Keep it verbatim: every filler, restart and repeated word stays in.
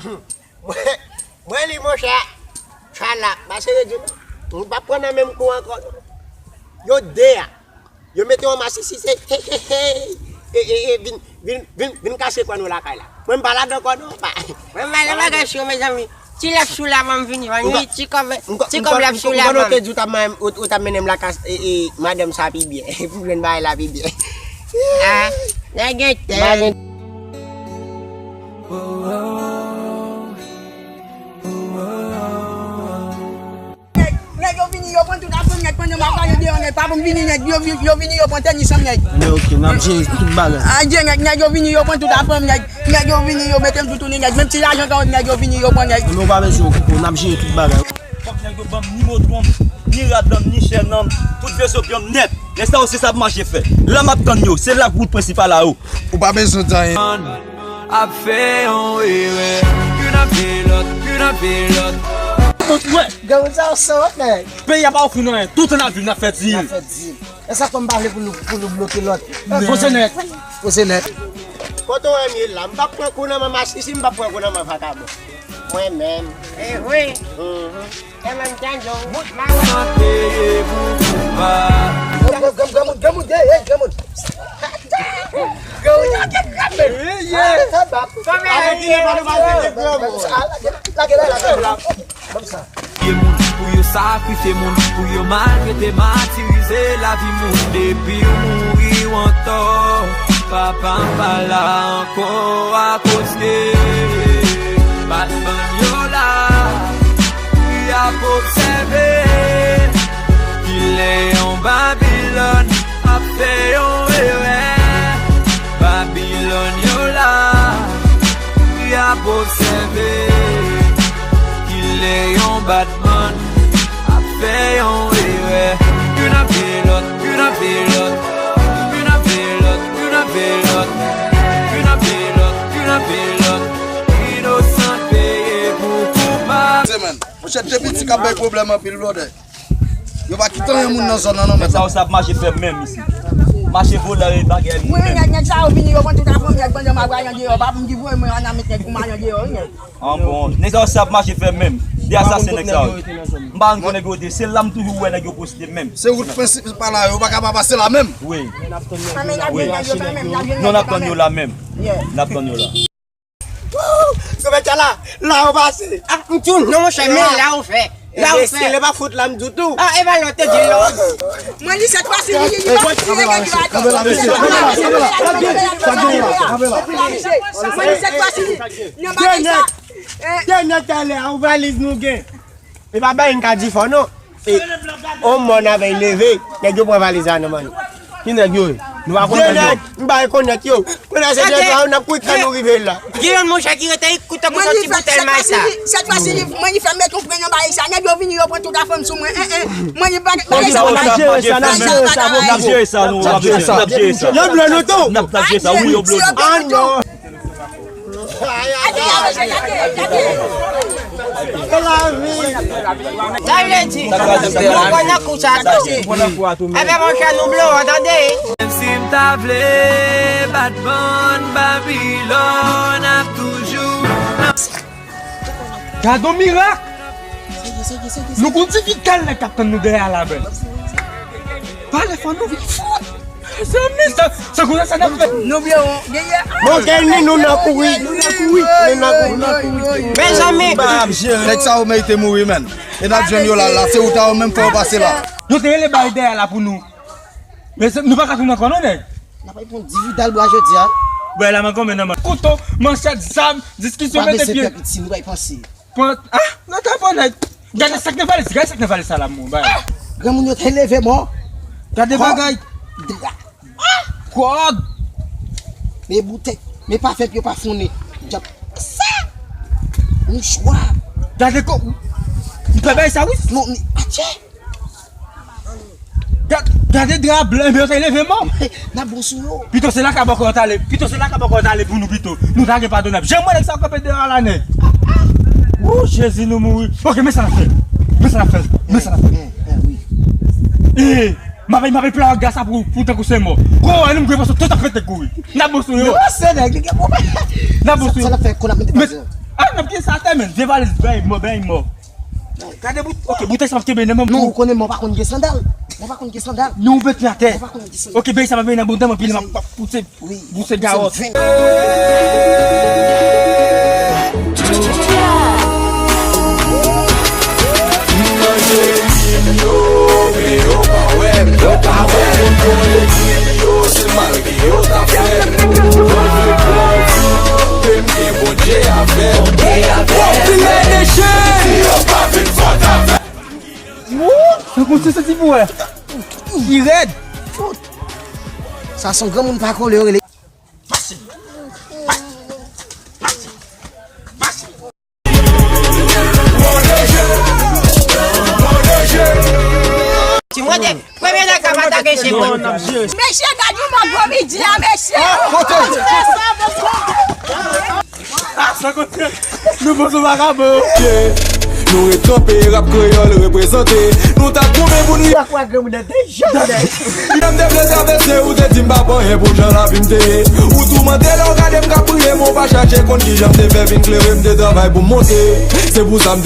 Mwen, mwen li, monchè. Chala, pa serye di nou. Nou pa pran nan menm kou ankò, non. Yo de a. Yo mete yon masisi, se he, he, he. E, e, e, vin, vin, vin, vin kache kò nou lakay la. Mwen, m pa ladan kò, non, pa. Mwen, m pa nan bagay cho, mezanmi. Ti lèf sou la, m vini. Mwen, ti kòb, ti kòb lèf sou la, m. Ou te di ou t ap mennen m lakay, e, e, madanm sa pi byen. Pou jwenn bagay la pi byen. Ah, nèg entèl. Nèg, nèg yo vini, yo pran tout afè m, nèg, pandan m ap pale deyò, nèg, pa pou m vini, nèg, yo vi-, yo vini, yo pran tenis an m, nèg. Men oke, n ap jere tout bagay. Adye, nèg, nèg yo vini, yo pran tout afè m, nèg. Nèg yo vini, yo mete m sou tounen, nèg. Menm ti lajan kawòt, nèg yo vini, yo pran, nèg. Men w pa bezwen okipe w, n ap jere tout bagay. Fòk nèg yo ban m ni Modrom, ni rad nan m, ni chèn nan m, tout veso byen m nèt. Nèg sa yo se sa ap mache fè. La m ap tann yo, se la wout prensipal la yo. Ou pa bezwen di anyen. Ap fè yon erè, youn ap veye lòt, youn ap veye lòt. Tout wè. Granmoun sa yo sanwont, nèg. Peyi a pa ofri nou anyen. Tout an ap viv, n ap fè dil. N ap fè dil. E sa fè m pa vle pou nou, pou nou bloke lòt. Poze nèt. Poze nèt. Kote w wè m ye la? M p ap pran kou nan men masisi, m p ap pran kou nan men vakabon. Mwen menm. E wi. Mhm. E menm tanjou. Granmoun, granmoun, granmoun, granmoun, granmoun. Granmoun, granmoun. Granmoun, granmoun. Granmoun, granmoun. Lage la, lage la. Ban m sa. Touye moun, pou yo sakrifye moun, pou yo maltrete, matirize lavi moun. Depi w mouri, w antò. Papa m pa la ankò akoz de Batman yo la. Y ap obsève kilè yon Babilòn ap fè yon erè. Babilòn yo la, y ap obsève kilè yon Batman ap fè yon erè. Youn ap veye lòt, youn ap veye lòt, youn ap veye lòt, youn ap veye lòt, youn ap veye lòt, youn ap veye lòt. Inosan peye pou koupab. Monchè, de piti k ap bay pwoblèm anpil, blòdè. Yo pa kite anyen moun nan zòn nan, non, men sa yo sa ap mache fè menm isi. Mache vòlè e bagay moun menm. Nèg, nèg sa yo vini, yo pran tout afè m, nèg, pandan m ap rayan deyò. Pa pou m di voye mwen ann met nèg pou m rayan deyò, wi, nèg. An bon, nèg sa yo sa ap mache fè menm. De asasen nèg sa yo. M pa konn kote nèg yo te, se la m toujou wè nèg yo poste menm. Se wout prensipal la, yo pa ka pa pase la menm. Wi. Wi. Non, n ap tann yo la menm. N ap tann yo la. Wouw! Sou mèt la, la ou pase. Ah, m di w non, monchè, men la ou fè. La ou fè. Enbesil, e pa fout la m di w tou. Ah, e pa lòt te di l non. Mwen li sèt fwa si li, li pa tire nèg la. Mwen li sèt fwa si li. Nan bagay sa. De nèg talè a, ou valiz nou gen. E pa bagay m ka di fò non. E, on mòn avè l leve, nèg yo pran valiz la nan men nou. Ki nèg yo ye? Nou pa konn nèg yo. M pa rekonèt yo. Kounye a se de twa, n ap kouri kan nou rive la. Gen yon monchè ki rete, koute pou soti boutèy may sa. Sèt fwa si li, mwen li fè m met yon pwen nan bagay sa. Nèg yo vini, yo pran tout afè m sou mwen. Mwen li pa, n ap jere sa, n ap jere sa, n ap jere sa. Yo blo nou tou. N ap jere sa, wi, yo blo nou. Ah non. Sa vle di, nou pran nan kou sa tou. Ebyen, monchè, nou blo, tande. Menm si m ta vle, Batman Babilòn ap toujou. Gade yon mirak! Nou gon difikilte nèg k ap tann nou dèyè a la, bèl. Pale fò nou vin fout. Zanmi, sa, sa konsa sa n ap fè. Nou byen, genyen. Bon, gen ni nou nan kouri. Nou nan kouri. Nou nan kouri. Nou nan kouri. Mezanmi. Nèg sa yo merite mouri, menn. E n ap jwenn yo la, la. Se ou ta yo menm fè yo pase la. Yo te rele bay dèyè la pou nou. Men se, nou pa ka tounen ankò non, nèg. N ap reponn dividal bwa jodi a. Bwè la, man konmen nan man. Kouto, manchèt, zam, diskisyon, mete pye. Pran, ah, nan ka pran nèg. Gade sa k nan valiz, gade sa k nan valiz sa la, mon bay. Granmoun yo te leve mò. Gade bagay. Dra. Kòd. Men boutèy, men pafèm yo pa fonnen. Djab. Sa. Mouchwa. Gade ko. M pè bay sa, wi. Non, men, atchè. Gad-, gade dra blan, men yo te leve mò. N ap bon sou yo. Pito se la ka bòkò yo t ale. Pito se la ka bòkò yo t ale pou nou pito. Nou ta gen padonab. Jan mwen nèg sa kanpe deyò a la nèg. Wou, Jezi nou mouri. Oke, men sa n ap fè. Men sa n ap fè. Men sa n ap fè. Eh, m ap, m ap plè ak gasa pou, pou tankou se mò. Gwo, nou m gwe paske tout ap fete kouri. N ap bon sou yo. Yo, se nèg, li gen pwoblèm. N ap bon sou yo. Sa n ap fè, kon ap mete pase. Ah, n ap kite sa atè, men. Vye valiz, bèy mò, bèy mò. Gade bout. Ok, boutèy sa m ap kenbe nan men m. Non, ou konnen mwen pa konn gen sandal. Mwen pa konn gen sandal. Non, ou mete atè. Mwen pa konn gen sandal. Ok, bèy sa m ap mete nan boudè m, anpi m ap pouse, pouse gawòt. Sa konn se santi pou wè. Li rèd. Sa se yon granmoun pa kole yo rele. Ti mwen te premye nèg k ap atake chen mwen. Mesye, gad yon mò gwo bidye a, mesye. Nou bon sou vakabon. Nou ret kanpe, rap kreyòl reprezante. Nou t ap gonmen pou nou. Sa kwa granmoun nan te jèn. Lè m te vle travèse, ou te di m pa pa anyen pou jan lavi m te ye. Ou toumante lè w gade m k ap priye, men w pa chache konn kijan m te fè vin klere, m te travay pou m monte. Se pou sa m te